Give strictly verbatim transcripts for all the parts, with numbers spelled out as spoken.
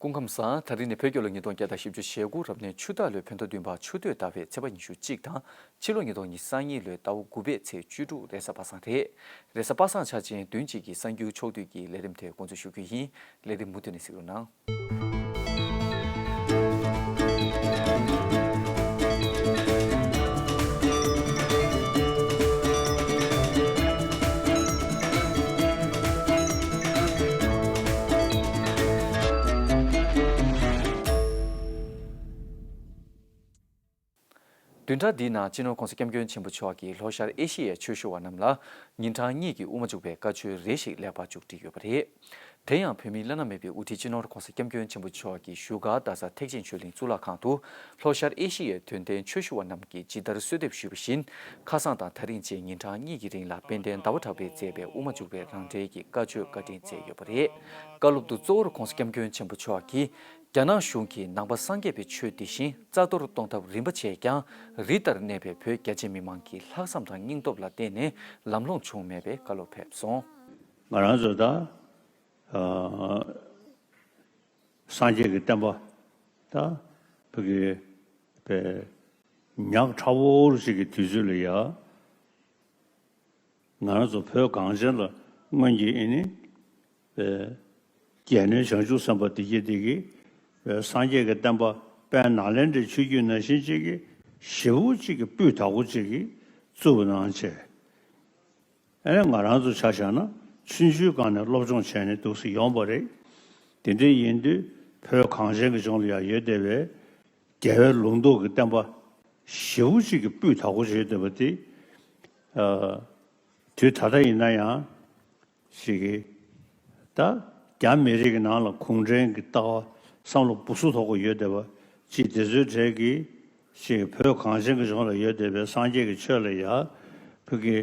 སྐུ་ཁམས་བཟང་། ད་རིང་ནི་བོད་རྒྱལ་ལོ་ཉིས་སྟོང་བརྒྱ་དང་བཞི་བཅུ་ཞེ་དགུ་རབ་གནས་ཆུ་སྟག་ལོའི་བོད་ཟླ་བདུན་པ་ཆུ་སྟོད་ཟླ་བའི་ཚེས་པ་ཉི་ཤུ་གཅིག་དང་ཕྱི་ལོ་ཉིས་སྟོང་ཉི་ཤུ་རྩ་གཉིས་ལོའི་ཟླ་བ་དགུ་པའི་ཚེས་བཅུ་དྲུག་རེས་གཟའ་པ་སངས་རེད། རེས་གཟའ་པ་སངས་འཆར་ཅན་བདུན་གཅིག་གི་གསར་འགྱུར་ཕྱོགས་བསྡུས་ཀྱི་ལས་རིམ་དེ་འགོ་འཛུགས་ཞུ་རྒྱུ་ཡིན། ལས་རིམ་མུ་མཐུད་ནས་གཟིགས་རོགས་གནང་། བདུན་ཕྲག་འདིའི་ནང་སྤྱི་ནོར་༸གོང་ས་༸སྐྱབས་མགོན་ཆེན་པོ་མཆོག་གིས་ལྷོ་ཤར་ཨེ་ཤེ་ཡའི་ཆོས་ཞུ་བ་རྣམས་ལ་ཉིན་གྲངས་གཉིས་ཀྱི་དབུ་མ་འཇུག་པའི་བཀའ་ཆོས་རེ་ཞིག་ལེགས་པར་མཇུག་སྒྲིལ་ཡོད་པ་རེད། དེ་ཡང་བོད་མིའི་བླ་ན་མེད་པའི་དབུ་ཁྲིད་སྤྱི་ནོར་༸གོང་ས་༸སྐྱབས་མགོན་ཆེན་པོ་མཆོག་གིས་བཞུགས་སྒར་རྡ་ས་ཐེག་ཆེན་ཆོས་གླིང་གཙུག་ལག་ཁང་དུ་ལྷོ་ཤར་ཨེ་ཤེ་ཡའི་དོན་ལྡན་ཆོས་ཞུ་བ་རྣམས་ཀྱིས་ཇི་ལྟར་གསོལ་འདེབས་ཞུས་པ་བཞིན་ཁ་སང་དང་དེ་རིང་བཅས་ཉིན་གྲངས་གཉིས་ཀྱི་རིང་ལ་དཔལ་ལྡན་ཟླ་བ་གྲགས་པས་མཛད་པའི་དབུ་མ་འཇུག་པའི་རང་འགྲེལ་གྱི་བཀའ་ཆོས་བཀའ་དྲིན་སྩལ་ཡོད་པ་རེད། བཀའ་སློབ་ཏུ་གཙོ་བོར་༸གོང་ས་༸སྐྱབས་མགོན་ཆེན་པོ་མཆོག་གིས་རྒྱ་ནག་གཞུང་གིས་ནང་པ་སངས་རྒྱས་པའི་ཆོས་འདི་བཞིན་རྩ་གཏོར་གཏོང་ཐབས་རིམ་པ་བྱས་ཀྱང་། རི་ལྟར་གནས་པའི་བོད་རྒྱ་ཆེ་མི་མང་གི་ལྷག་བསམ་དང་སྙིང་སྟོབས་ལ་བརྟེན་ནས་ལམ་ལྷོང་བྱུང་མེད་པའི་བཀའ་སློབ་ཕེབས་སོང་། ང་རང་ཚོ་ད་ཨ་སངས་རྒྱས་ཀྱི་བསྟན་པ་ད་བོད་ཀྱི་པའི་ཉག་ཕྲ་བོ་ཞིག་གི་དུས་ཚོད་ལ་ཡ། ང་རང་ཚོ་བོད་གངས་ཅན་ལ་སྔོན་གྱི་ཨེ་ནི། ཨེ། རྒྱལ་བསྟན་བྱང་ཆུབ་སེམས་དཔའ་བདེ་སྐྱིད་དེ་གིས། ཨེ། སངས་རྒྱས་ཀྱི་བསྟན་པ་དཔལ་ནཱ་ལེནྡྲའི་ཆོས་བརྒྱུད་ནང་བཞིན་གཅིག་གི་ཞེ་པོ་གཅིག་གི་སྤུས་དག་པོ་གཅིག་གི་བཙུགས་གནང་བྱས། ཨེ་ནི་ང་རང་ཚོ་ཆ་བཞག་ན་ཆུང་ཆུང་སྒང་ནས་སློབ་སྦྱོང་བྱས་ནས་འདུག་སེ་ཡོང་བ་རེད། དེ་འདྲ་ཡིན་དུས་བོད་གངས་ཅན་གྱི་ལྗོངས་ལ་ཡང་ཡོད་བསྡད་པའི། རྒྱལ་བའི་ལུང་རྟོགས་ཀྱི་བསྟན་པ་ཞེ་པོ་ཅིག་གི་སྤུས་དག་པོ་བྱས་བསྡད་པ་དེ། ཨ། དུས་ད་ལྟ་ཡིན་ན་ཡང་ཞིག་གིས་ད་རྒྱ་མི་རིགས་ཀྱི་ནང་ལ་གུང་ཁྲན་གྱི་ལྟ་བ་བསམ་བློ་སྦུ་སུ་ཐོག་གི་ཡོད་བསྡད་པ་ཅིག་དེ་ཚོའི་གྲས་ཀྱིས་ཞིག་བོད་གངས་ཅན་གྱི་ལྗོངས་ལ་ཡོད་བསྡད་པའི་སངས་རྒྱས་ཀྱི་ཆོས་ལ་ཡ་ཕ་གི་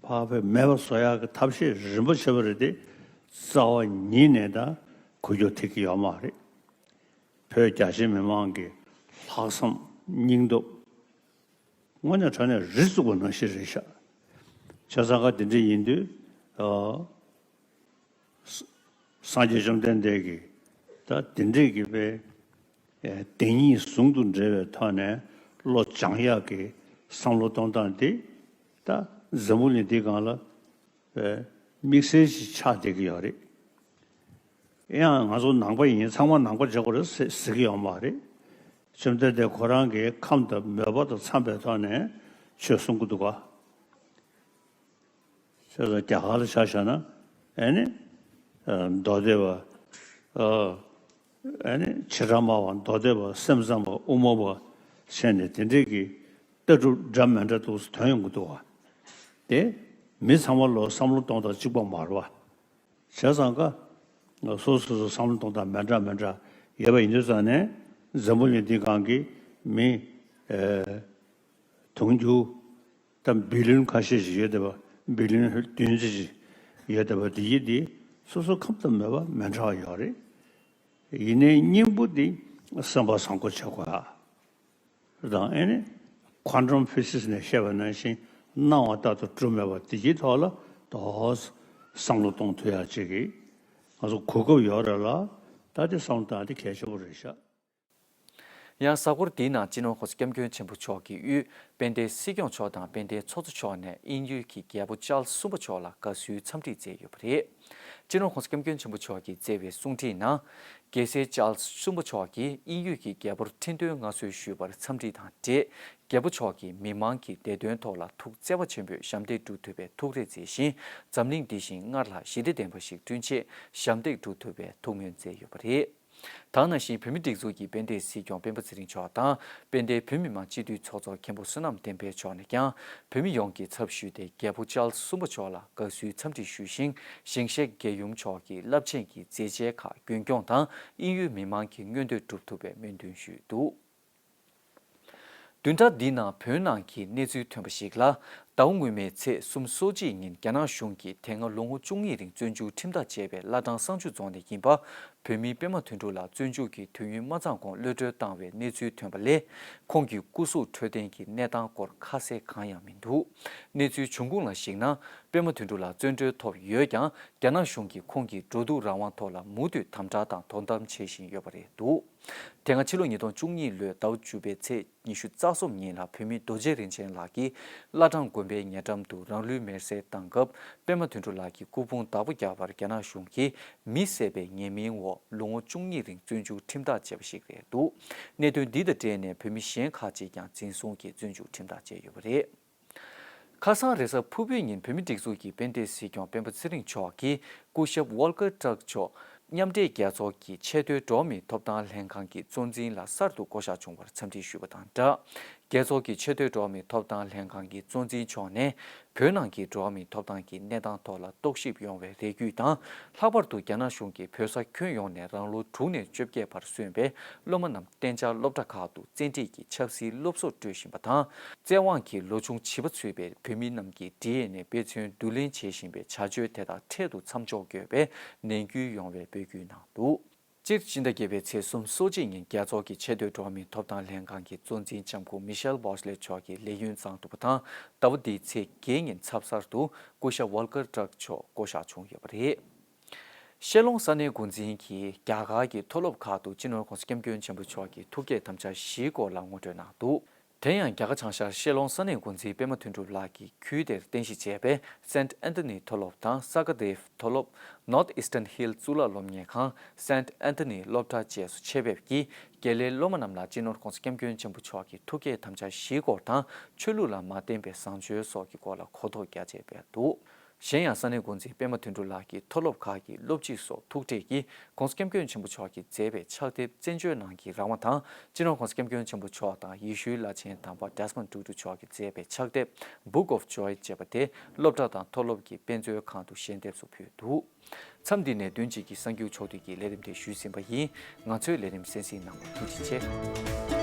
ཕར་ཕེབས་མེད་པ་བཟོ་ཡག་གི་ཐབས་ཤེས་རིམ་པ་བྱས་པ་རེད་དེ། རྩ་བ་ཉིད་ནས་ད་འགུལ་སྐྱོད་ཐེབས་ཀྱི་ཡོད་མ་རེད། བོད་རྒྱ་ཆེ་མི་མང་གི་ལྷག་བསམ་སྙིང་སྟོབས་དངོས་གནས་དྲང་གནས་རི་བཙུགས་པ་ནང་བཞིན་རེད་ཤག་བྱས་ཙང་ཀ་དེ་འདྲ་ཡིན་དུས། ཨ། ས་སངས་རྒྱས་བཅོམ་ལྡན་འདས་ཀྱིས་ད་དེ་འདྲས་ཀྱི་པའི་བདེན་གཉིས་ཟུང་དུ་འབྲེལ་བའི་ཐོག་ནས་བློ་སྦྱང་ཡག་གི་བསམ་བློ་གཏོང་སྟངས་དེ་ད་འཛམ་བུ་གླིང་འདིའི་སྒང་ལ། དམིགས་བསལ་ཞིག་ཆགས་བསྡད་ཀྱི་ཡོད་རེད། ཡང་ང་ཚོ་ནང་པ་ཡིན། ཚང་མ་ནང་པ་བྱེད་དགོས་རེད་ཟེར་ཟེར་གྱི་ཡོད་མ་རེད། བཅོམ་ལྡན་འདས་ཁོ་རང་གིས་ཁམས་དང་མོས་པ་དང་འཚམས་པའི་ཐོག་ནས་ཆོས་གསུང་གི་འདུག་ག་བྱས་ཙང་རྒྱ་གར་ལ་ཆ་བཞག་ན་ཨེ་ནི། མདོ་སྡེ་པ། ཨེ་ནི་བྱེ་བྲག་སྨྲ་བ། མདོ་སྡེ་པ། སེམས་ཙམ་པ། དབུ་མ་པ་བྱས་ནས་དེ་འདྲས་ཀྱི་ལྟ་གྲུབ་འདྲ་མི་འདྲ་འདུག་སེ་ཐོན་ཡོང་གི་འདུག་བ། དེ་མི་ཚང་མ་ལོ་བསམ་བློ་གཏོང་སྟངས་གཅིག་པ་མ་རེད་བ། བྱས་ཙང་ཀ་སོ་སོ་སོ་བསམ་བློ་གཏོང་སྟངས་མི་འདྲ་མི་འདྲ་ཡོད་པ་ཡིན་དུས་ཙང་ནས་འཛམ་བུ་གླིང་འདིའི་སྒང་གི་མི་ཨེ་དུང་ཕྱུར་ད་བི་ལིན་ཁ་ཤས་ཤིག་ཡོད་བསྡད་པ། བི་ལིན་བདུན་ཙམ་ཞིག་ཡོད་བསྡད་པ་འདི་ཡིན་དེ་སོ་སོ་ཁམས་དང་མོས་པ་མི་འདྲ་བ་ཡོད་རེད། ཡིན་ནའི་སྙིང་པོ་འདི་སེམས་པ་བཟང་པོ་བྱེད་དགོས་ཨ། དང་ཨེ་ནི་ཁོན་ཊམ་ཕི་སིག་སི་ནས་བཤད་པ་ནང་བཞིན་སྣང་བ་ལྟར་དུ་གྲུབ་མེད་པ་དེ་གྱི་ཐོག་ལ་ཏོག་བསམ་བློ་གཏོང་ཐུབ་ཡག་ཅིག་གི་ང་ཚོ་གོ་སྐབས་ཡོད་རེད་ལ། ད་དེ་བསམ་བློ་བཏང་དེ་གལ་ཆེན་པོ་རེད་ཤག་ཡང་གཟའ་འཁོར་འདིའི་ནང་སྤྱི་ནོར་༸གོང་ས་༸སྐྱབས་མགོན་ཆེན་པོ་མཆོག་གིས་དབུས་དཔལ་ལྡན་སྲིད་སྐྱོང་མཆོག་དང་དཔལ་ལྡན་ཚོགས་གཙོ་མཆོག་ནས་དབྱིན་ཡུལ་གྱི་རྒྱལ་པོ་ཅཱལ་གསུམ་པ་མཆོག་ལ་དགའ་བསུའི་འཚམས་འདྲི་མཛད་ཡོད་པ་རེད། སྤྱི་ནོར་༸གོང་ས་༸སྐྱབས་མགོན་ཆེན་པོ་མཆོག་གིས་མཛད་པའི་གསུང་འཕྲིན་ནང་། རྒྱལ་སྲས་ཅཱལ་གསུམ་པ་མཆོག་གིས་དབྱིན་ཡུལ་གྱི་རྒྱལ་པོར་ཁྲི་འདོན་མངའ་གསོལ་ཞུས་པར་འཚམས་འདྲི་དང་འབྲེལ། རྒྱལ་པོ་མཆོག་གིས་མི་མང་གི་བདེ་དོན་ཐོག་ལ་ཐུགས་བརྩེ་བ་ཆེན་པོས་ཞབས་འདེགས་སྒྲུབ་ཐུབ་པའི་ཐུགས་རེ་མཛད་བཞིན། འཛམ་གླིང་འདི་བཞིན་སྔར་ལྷག་ཞི་བདེ་ལྡན་པ་ཞིག་བསྐྲུན་ཆེད་ཞབས་འདེགས་སྒྲུབ་ཐུབ་པའི་ཐུགས་སྨོན་མཛད་ཡོད་པ་རེད། ད་ག་ནང་བཞིན་བོད་མིའི་སྒྲིག་འཛུགས་ཀྱི་དཔལ་ལྡན་སྲིད་སྐྱོང་སྤེན་པ་ཚེ་རིང་མཆོག་དང་དཔལ་ལྡན་བོད་མི་མང་སྤྱི་འཐུས་ཚོགས་གཙོ་མཁན་པོ་བསོད་ནམས་བསྟན་འཕེལ་མཆོག་ནས་ཀྱང་བོད་མི་ཡོངས་ཀྱི་ཚབ་ཞུས་ཏེ་རྒྱལ་པོ་ཅཱལ་གསུམ་པ་མཆོག་ལ་དགའ་བསུའི་འཚམས་འདྲི་ཞུས་ཤིང་། ཞིང་གཤེགས་རྒྱལ་ཡུམ་མཆོག་གིས་རླབས་ཆེན་གྱི་མཛད་རྗེས་ཁག་རྒྱུན་སྐྱོང་དང་དབྱིན་ཡུལ་མི་མང་གི་མངོན་འདོད་སྒྲུབ་ཐུབ་པའི་སྨོན་འདུན་ཞུས་འདུག་བདུན་ཕྲག་འདིའི་ནང་བོད་ནང་གི་གནས་ཚུལ་ཐོན་པ་ཞིག་ལ། ཟླ་བ་སྔོན་མའི་ཚེས་སོ་གཅིག་ཉིན་རྒྱ་ནག་གཞུང་གིས་དེ་སྔ་ལོ་ངོ་བཅུ་གཉིས་རིང་བཙོན་འཇུག་ཁྲིམས་ཐག་བཅད་པའི་བླ་བྲང་བསང་ཆུ་རྫོང་ནས་ཡིན་པ། བོད་མིའི་པད་མ་དོན་གྲུབ་ལགས་བཙོན་འཇུག་གི་དུས་ཡུན་མ་ཚང་གོང་གློད་གྲོལ་བཏང་བའི་གནས་ཚུལ་ཐོན་པ་ལས། ཁོང་གི་སྐུ་གཟུགས་འཕྲོད་བསྟེན་གྱི་གནས་སྟངས་སྐོར་ཁ་གསལ་གང་ཡང་མི་འདུག་གནས་ཚུལ་བྱུང་ཁུངས་ལ་གཞིགས་ན། པད་མ་དོན་གྲུབ་ལགས་བཙོན་གྲོལ་ཐོབ་ཡོད་ཀྱང་། རྒྱ་ནག་གཞུང་གིས་ཁོང་གི་འགྲོ་འདུག་རང་དབང་ཐོག་ལ་མུ་མཐུད་དམ་དྲག་དང་དོ་དམ་བྱེད་བཞིན་ཡོད་པ་རེད་འདུག་དེ་སྔ་ཕྱི་ལོ་ཉིས་སྟོང་བཅུ་གཉིས་ལོའི་ཟླ་བ་བཅུ་པའི་ཚེས་ཉི་ཤུ་རྩ་གསུམ་ཉིན་ལ། བོད་མི་རྡོ་རྗེ་རིན་ཆེན་ལགས་ཀྱིས་བླ་བྲང་དགོན་པའི་ཉེ་འགྲམ་དུ་རང་ལུས་མེར་སྲེག་བཏང་སྐབས། པད་མ་དོན་གྲུབ་ལགས་ཀྱི་སྐུ་ཕུང་བདག་པོ་རྒྱག་པར་རྒྱ་ནག་གཞུང་གིས་མི་བསད་པའི་ཉེས་མིང་འོག་ལོ་ངོ་བཅུ་གཉིས་རིང་བཙོན་འཇུག་ཁྲིམས་ཐག་བཅད་པ་ཞིག་རེད་འདུག་གནད་དོན་འདི་དང་འབྲེལ་ནས་བོད་མི་གཞན་ཁག་ཅིག་ཀྱང་འཛིན་བཟུང་གིས་བཙོན་འཇུག་ཁྲིམས་ཐག་བཅད་ཡོད་པ་རེད། ཁ་སང་རེས་གཟའ་ཕུར་བུའི་ཉིན། བོད་མིའི་སྒྲིག་འཛུགས་ཀྱི་དཔལ་ལྡན་སྲིད་སྐྱོང་སྤེན་པ་ཚེ་རིང་མཆོག་གིས་སྐུ་ཞབས་ཝོལ་ཀར་ཊརཀ་མཆོག་མཉམ་འབྲེལ་རྒྱལ་ཚོགས་ཀྱི་ཆེས་མཐོའི་འགྲོ་བ་མིའི་ཐོབ་ཐང་ལྷན་ཁང་གི་གཙོ་འཛིན་ལ་གསར་དུ་བསྐོ་གཞག་བྱུང་བར་འཚམས་འདྲི་ཞུས་པ་དང་སྦྲགས། རྒྱལ་ཚོགས་ཀྱི་ཆེས་མཐོའི་འགྲོ་བ་མིའི་ཐོབ་ཐང་ལྷན་ཁང་གི་གཙོ་འཛིན་མཆོག་ནས། བོད་ནང་གི་འགྲོ་བ་མིའི་ཐོབ་ཐང་གི་གནས་སྟངས་ཐོག་ལ་རྟོག་ཞིབ་ཡོང་བའི་རེ་སྐུལ་དང་། ལྷག་པར་དུ་རྒྱ་ནག་གཞུང་གིས་བོད་ས་ཁྱོན་ཡོངས་ནས་རང་ལོ་དྲུག་ནས་བཅོ་བརྒྱད་བར་སོན་པའི་སློབ་མ་རྣམས་གཏན་འཇགས་སློབ་གྲྭ་ཁག་ཏུ་བཙན་ཁྲིད་ཀྱིས་ཆབ་སྲིད་སློབ་གསོ་སྤྲོད་བཞིན་པ་དང་། བཙན་དབང་གིས་ལོ་ཆུང་བྱིས་པ་ཚུད་པའི་བོད་མི་རྣམས་ཀྱི་ཌི་ཨེན་ཨེ་དཔེ་མཚོན་བསྡུ་ལེན་བྱེད་བཞིན་པའི་བྱ་སྤྱོད་དེ་དག་འཕྲལ་དུ་མཚམས་འཇོག་དགོས་པའི་ནན་སྐུལ་ཡོང་བའི་འབོད་སྐུལ་གནང་འདུག་སྤྱིར་སྤྱི་ཟླ་བརྒྱད་པའི་ཚེས་སོ་གཅིག་ཉིན་རྒྱལ་ཚོགས་ཀྱི་ཆེས་མཐོའི་འགྲོ་བ་མིའི་ཐོབ་ཐང་ལྷན་ཁང་གི་གཙོ་འཛིན་ལྕམ་སྐུ་མི་ཤེལ་བྷོ་ཤ་ལེ་མཆོག་གི་ལས་ཡུན་གཙང་ཐུབ་པ་དང་། ཟླ་བ་འདིའི་ཚེས་བརྒྱད་ཉིན་ཚབ་གསར་དུ་སྐུ་ཞབས་ཝོལ་ཀར་ཊརཀ་མཆོག་བསྐོ་གཞག་བྱུང་ཡོད་པ་རེད། ཤེ་ལོང་ས་གནས་འགོ་འཛིན་གྱིས་རྒྱ་གར་གྱི་མཐོ་སློབ་ཁག་ཏུ་སྤྱི་ནོར་༸གོང་ས་༸སྐྱབས་མགོན་ཆེན་པོ་མཆོག་གི་ཐུགས་བསྐྱེད་དམ་བཅའ་བཞིའི་སྐོར་ལ་ངོ་སྤྲོད་གནང་འདུག་དེ་ཡང་རྒྱ་གར་བྱང་ཤར་ཤེ་ལོང་ས་གནས་འགོ་འཛིན་པད་མ་དོན་གྲུབ་ལགས་ཀྱིས་ཁུལ་དེར་རྟེན་གཞི་བྱས་པའི་སེན་ཨན་ཐོ་ནི་མཐོ་སློབ་དང་ས་ག་དེབ་མཐོ་སློབ། North Eastern Hill གཙུག་ལག་སློབ་གཉེར་ཁང་། སེན་ཨན་ཐོ་ནི་སློབ་གྲྭ་བཅས་སུ་ཆེད་ཕེབས་ཀྱིས་དགེ་ལས་སློབ་མ་རྣམས་ལ་སྤྱི་ནོར་༸གོང་ས་༸སྐྱབས་མགོན་ཆེན་པོ་མཆོག་གི་ཐུགས་བསྐྱེད་དམ་བཅའ་བཞིའི་སྐོར་དང་། ཆོས་ལུགས་ལ་མ་བརྟེན་པའི་བཟང་སྤྱོད་སོགས་ཀྱི་སྐོར་ལ་གོ་རྟོགས་རྒྱ་ཆེ་སྤེལ་འདུག་གཞན་ཡང་ས་གནས་འགོ་འཛིན་པད་མ་དོན་གྲུབ་ལགས་ཀྱིས་མཐོ་སློབ་ཁག་གི་སློབ་སྤྱི་སོགས་ཐུག་འཕྲད་ཀྱིས་༸གོང་ས་༸སྐྱབས་མགོན་ཆེན་པོ་མཆོག་གིས་མཛད་པའི་ཕྱག་དེབ་བཙན་བྱོལ་ནང་གི་རང་དབང་དང་། སྤྱི་ནོར་༸གོང་ས་༸སྐྱབས་མགོན་ཆེན་པོ་མཆོག་དང་ཡེ་ཤུའི་བླ་ཆེན་དམ་པ་Desmond Tutu མཆོག་གིས་མཛད་པའི་ཕྱག་དེབ་Book of Joy ཅེས་པ་དེ་སློབ་གྲྭ་དང་མཐོ་སློབ་ཀྱི་དཔེ་མཛོད་ཁང་དུ་ཞལ་འདེབས་སུ་ཕུལ་འདུག་མཚམས་འདི་ནས་བདུན་གཅིག་གི་གསར་འགྱུར་ཕྱོགས་བསྡུས་ཀྱི་ལས་རིམ་དེ་ཞུས་ཟིན་པ་ཡིན། ང་ཚོའི་ལས་རིམ་གསན་གཟིགས་གནང་བར་ཐུགས་རྗེ་ཆེ།